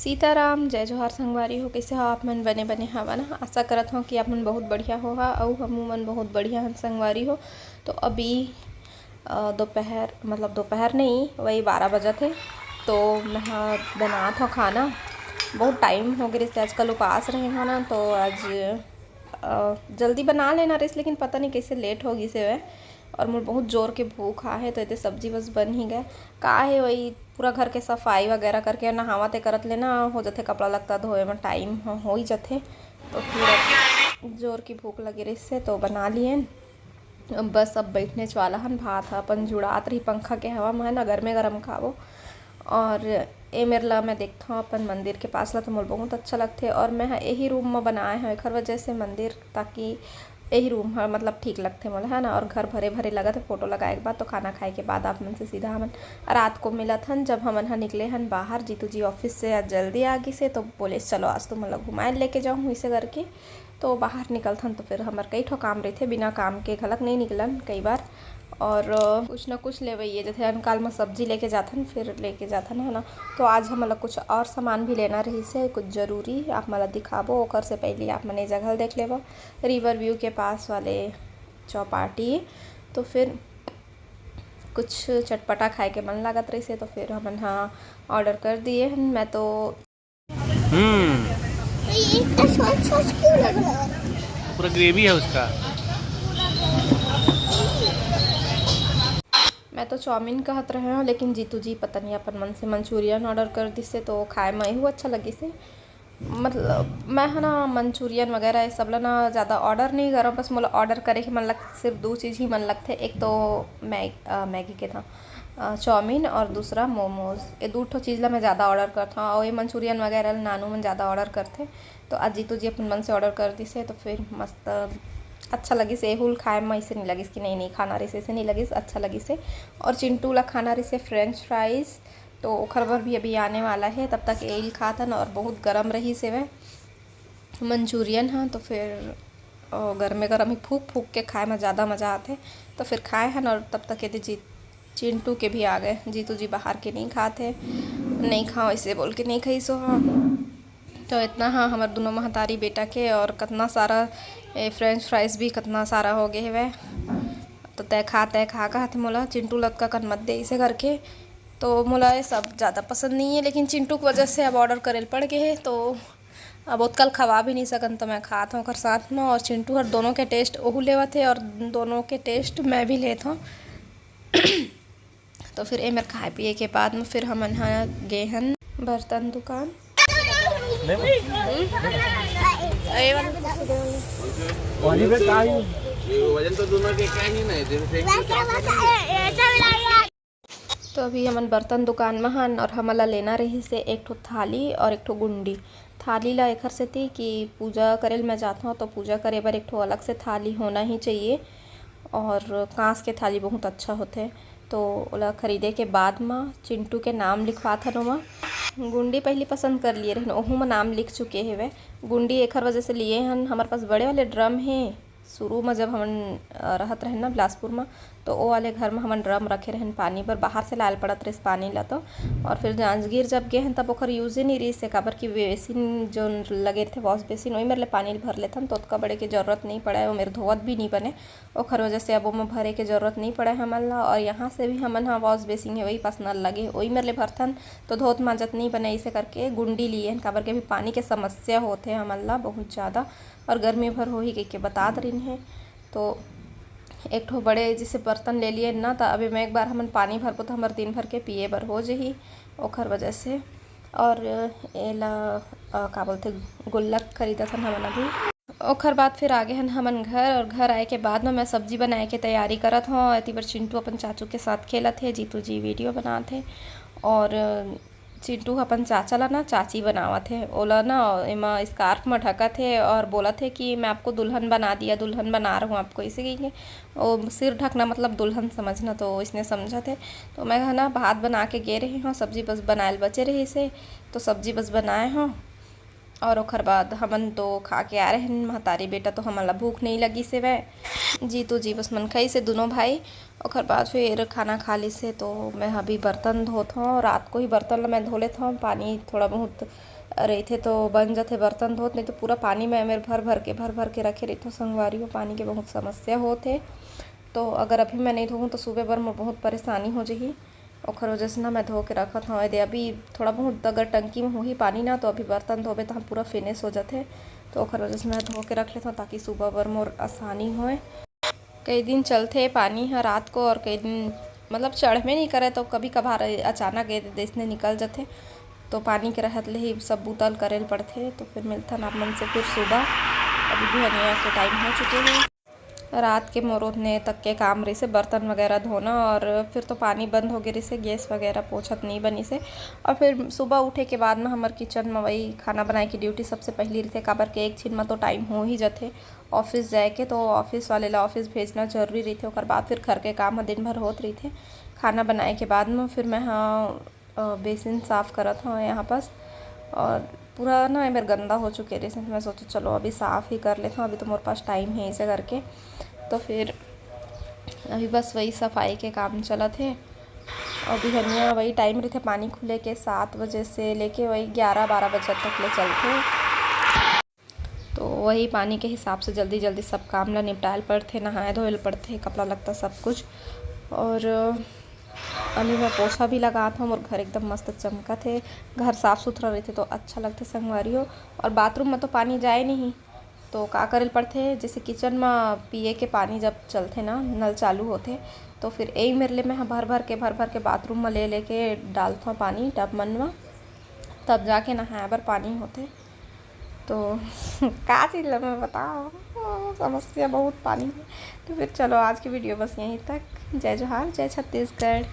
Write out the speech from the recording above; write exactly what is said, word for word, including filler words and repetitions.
सीताराम, जय जोहार संगवारी हो। कइसे हो आप मन? बने बने हवा ना? आशा करत हो कि आप मन बहुत बढ़िया होहा, अउ हमू मन बहुत बढ़िया हन संगवारी हो। तो अभी, अ, दोपहर, मतलब दोपहर नहीं, वही बारह बजत हे। तो मैं हा बनात हो खाना, बहुत टाइम हो गए रहिसे, आजकल उपास रहे हो ना, तो आज, अ, जल्दी बना लेना रहिस, लेकिन पता नहीं कैसे लेट हो गई से वह। और मोर बहुत जोर के भूख आहे, तो एदे सब्जी बस बन ही गए। का हे, वही पूरा घर के सफाई वगैरह करके, नहावत करत ले ना हो जाथे, कपड़ा लत्ता धोए में टाइम हो, हो ही जाथे। तो फिर अब जोर की भूख लगे रहिसे, तो बना लिएन। अब बस अब बैठने वाला हन, भात ह अपन जुड़ात रही पंखा के हवा में, है ना, गरमे गरम खाबो। और ए मेर ला मैं देखथव अपन मंदिर के पास ला, तो मोर बहुत अच्छा लगथे। और मैं ह यही रूम में बनाए हव एखर वजह से मंदिर, ताकि यही रूम ह मतलब ठीक लगथे मोला, है ना। और घर भरे भरे लगत हे फोटो लगाए के बाद। तो खाना खाए के बाद आप मन से सीधा हमन रात को मिलत हन, जब हमन ह निकले हन बाहर। जीतू जी ऑफिस से आज जल्दी आ गिसे, तो बोले, "चलो आज तुमन ला घुमाए लेके जाऊँ," इसे करके। तो बाहर निकलथन तो फिर हमर कई ठो काम रहिथे, बिना काम के घलक नहीं निकलन कई बार। और, अ, कुछ ना कुछ लेवइए, जैसे अनकाल में सब्जी लेके जाथन, फिर लेके जाथन, है ना। तो आज हमन ला कुछ और सामान भी लेना रहिसे, कुछ जरूरी, आप मन ला दिखाबो। ओकर से पहले आप मन ये जगह ल देख लेबो, रिवर व्यू के पास वाले चौपाटी। तो फिर कुछ चटपटा खाए के मन लागत रहिसे, तो फिर हमन हा ऑर्डर कर दिए हन। मैं तो हम्म। तो ये इतना सॉस सॉस क्यों लग रहा है? पूरा ग्रेवी है उसका। मैं तो चाउमीन कहत रहे हूँ, लेकिन जीतू जी पता नहीं अपन मन से मंचूरियन ऑर्डर कर दिसे, तो खाए में एहू अच्छा लगिसे। मतलब मैं है ना, मंचूरियन वगैरह ये सब ला ना ज़्यादा ऑर्डर नहीं करव, बस मोला ऑर्डर करे के मन लग, सिर्फ दो चीज़ ही मन लगथे। एक तो मैग-, अ, मैगी के था, अ, चाउमीन, और दूसरा मोमोज। ये दू ठो चीज़ ला मैं ज़्यादा ऑर्डर करत हूँ। और ये मंचूरियन वगैरह ला नानू मन ज़्यादा ऑर्डर करथे, तो आज जीतू जी अपन मन से ऑर्डर कर दिसे, तो फिर मस्त अच्छा लगिस। एहू ल खाए में ऐसे नहीं लगिस कि नहीं, नहीं खाना रहिस, ऐसे नहीं लगिस, अच्छा लगिस। और चिंटू ला खाना रहिस फ्रेंच फ्राइज, तो ओखर बर भी अभी आने वाला है, तब तक एल खातन। और बहुत गरम रहिस हेवय मंचूरियन ह, तो फिर, अ, गरमे गरम ही फूक फूक के खाए में ज़्यादा मज़ा आथे। तो फिर खाए हन, और तब तक एदे जी, चिंटू के भी आ गए। जीतू जी बाहर के नहीं खात हे, नहीं खाओ इसे बोल के नहीं खाई सो ह। तो इतना ह हमर दोनों महतारी बेटा के, और कितना सारा ए, फ्रेंच फ्राइज भी कितना सारा हो गए हेवय। तो तय खा, तय खा कहत हे मोला, चिंटू लतका कन मत दे इसे करके। तो मोला ये सब ज़्यादा पसंद नहीं है, लेकिन चिंटू की वजह से अब ऑर्डर करे ल पड़ गए है, तो अब ओतका ल खवा भी नहीं सकन, तो मैं खात हूँ ओकर साथ में। और चिंटू हर दोनों के टेस्ट ओहू लेवत है और दोनों के टेस्ट मैं भी लेत हूँ। तो फिर एमर खाए पिए के बाद में फिर हमन ह गे हन बर्तन दुकान। वजन तो दोनों के एक ही ना है, जैसे एक तो अभी हमन बर्तन दुकान म हन और हमन ला लेना रहिस हे एक ठो थाली और एक ठो गुंडी। थाली ला एखर सेती कि पूजा करे ल मैं जात हौं, तो पूजा करे बर एक ठो अलग से थाली होना ही चाहिए और कांस के थाली बहुत अच्छा होथे, तो ओला खरीदे के बाद म चिंटू के नाम लिखवात हन ओमा। गुंडी पहिली पसंद कर लिए रहेन, ओहू म नाम लिख चुके हेवय। गुंडी एखर वजह से लिए हन, हमर पास बड़े वाले ड्रम हे, शुरू म जब हमन, अ, रहत रहेन ना बिलासपुर म, तो ओ वाले घर म हमन ड्रम रखे रहेन पानी बर, बाहर से लायल पड़त रहिस पानी ल तो। और फिर जांजगीर जब गे हन, तब ओखर यूज ही नहीं रहिस हे, काबर कि बेसिन जोन लगे रहिथे, वॉश बेसिन, ओही मेर ले पानी ल भर लेथन, तो ओतका बड़े के जरूरत नहीं पड़े, ओ मेर धोवत भी नहीं बने, ओखर वजह से अब ओमा भरे के जरूरत नहीं पड़े हमन ला। और यहाँ से भी हमन ह वॉश बेसिन हे, वही पर्सनल लगे, ओही मेर ले भरथन, तो धोत मांजत नहीं बने, इसे करके गुंडी लिए हन, काबर कि अभी पानी के समस्या होथे हमन ला बहुत ज़्यादा। और गर्मी भर होही कहिके बतात रहिन हे। तो एक ठो बड़े जैसे बर्तन ले लिए ना, तो अभी मैं एक बार हमन पानी भरबो तो हमर दिन भर के पिए बर हो जही, ओखर वजह से। और एला, अ, का बोलथे, गुल्लक खरीदत हन हमन अभी। ओखर बाद फिर आगे हन हमन घर, और घर आए के बाद में मैं सब्जी बनाए के तैयारी करत हौं। एती बर चिंटू अपन चाचू के साथ खेलत हे, जीतू जी वीडियो बनात हे, और चिंटू ह अपन चाचा ला ना चाची बनावत हे, ओला ना एमा स्कार्फ म ढकत हे और बोलत हे कि "मैं आपको दुल्हन बना दिया, दुल्हन बना रहा हूँ आपको", इसे कहिके। ओ सिर ढकना मतलब दुल्हन समझना, तो इसने समझत हे। तो मैं ह ना भात बना के गे रहे हौं, सब्जी बस बनाए ल बचे रहिस हे, तो सब्जी बस बनाए हौं। और ओखर बाद हमन तो खा के आ रहे हैं, महतारी बेटा, तो हमन ला भूख नहीं लगिस हे। जीतू जी बस मन खाइस हे, दोनों भाई। ओखर बाद फिर खाना खा लिस हे, तो मैं अभी बर्तन धोत हूँ। रात को ही बर्तन ला मैं धो लेत हूँ, पानी थोड़ा बहुत रहिथे तो बन जाथे बर्तन धोत, नहीं तो पूरा पानी मैं मेर भर भर के, भर भर के रखे रहिथों संगवारी हो। पानी के बहुत समस्या होत हे, तो अगर अभी मैं नहीं धोहूँ तो सुबह बर मोर बहुत परेशानी हो जही। ओखर वजह से ना मैं धो के रखत हूँ। एदे अभी थोड़ा बहुत अगर टंकी में होही पानी ना, तो अभी बर्तन धोबे तो हम पूरा फिनिश हो जाथे, तो ओखर वजह से मैं धो के रख लेथों, ताकि सुबह बर मोर आसानी होए। कई दिन चलथे पानी ह रात को, और कई दिन मतलब चढ़बे नहीं करे, तो कभी कभार अचानक ए जैसने निकल जाथे, तो पानी के रहत ले ही सब बुता ल करे ल पड़थे। तो फिर मिलथन आप मन से फिर सुबह, अभी बिहनिया के टाइम हो चुके हे। रात के मोर ओतने तक के काम रहिसे, बर्तन वगैरह धोना, और फिर तो पानी बंद हो गे रहिसे, गैस वगैरह पोछत नहीं बनिसे। और फिर सुबह उठे के बाद में हमर किचन में वही खाना बनाए की ड्यूटी सबसे पहली रहिथे, काबर के एक छिन में तो टाइम हो ही जाथे ऑफिस जाए के, तो ऑफिस वाले ला ऑफिस भेजना जरूरी रहिथे। ओकर बाद फिर घर के काम ह दिन भर होत रहिथे। खाना बनाए के बाद में फिर मैं ह, अ, बेसिन साफ करत हूँ यहाँ पास, और पूरा ना एक बार गंदा हो चुके रहिसे, मैं सोचा चलो अभी साफ ही कर लेता हूँ, अभी तो मोर पास टाइम है इसे करके। तो फिर अभी बस वही सफाई के काम चलत हे। और बिहनिया वही टाइम रहिथे पानी खुले के, सात बजे से लेके वही ग्यारह बारह बजे तक ले चलथे। तो वही पानी के हिसाब से जल्दी जल्दी सब काम ला निपटाए ल पड़थे, नहाए धोए ल पड़थे, कपड़ा लत्ता सब कुछ। और अभी मैं पोछा भी लगात हूँ, मोर घर एकदम मस्त चमकत हे। घर साफ सुथरा रहिथे तो अच्छा लगथे संगवारी हो। और बाथरूम में तो पानी जाए नहीं, तो का करे ल पड़थे, जैसे किचन में पिए के पानी जब चलथे ना, नल चालू होथे, तो फिर यही मेर ले मैं ह भर भर के, भर भर के बाथरूम में ले लेके डालथों पानी टब मन में, तब जाके नहाए बर पानी होथे। तो का चीज ला मैं बताओ, समस्या बहुत पानी है। तो फिर चलो, आज की वीडियो बस यहीं तक। जय जोहार, जय छत्तीसगढ़।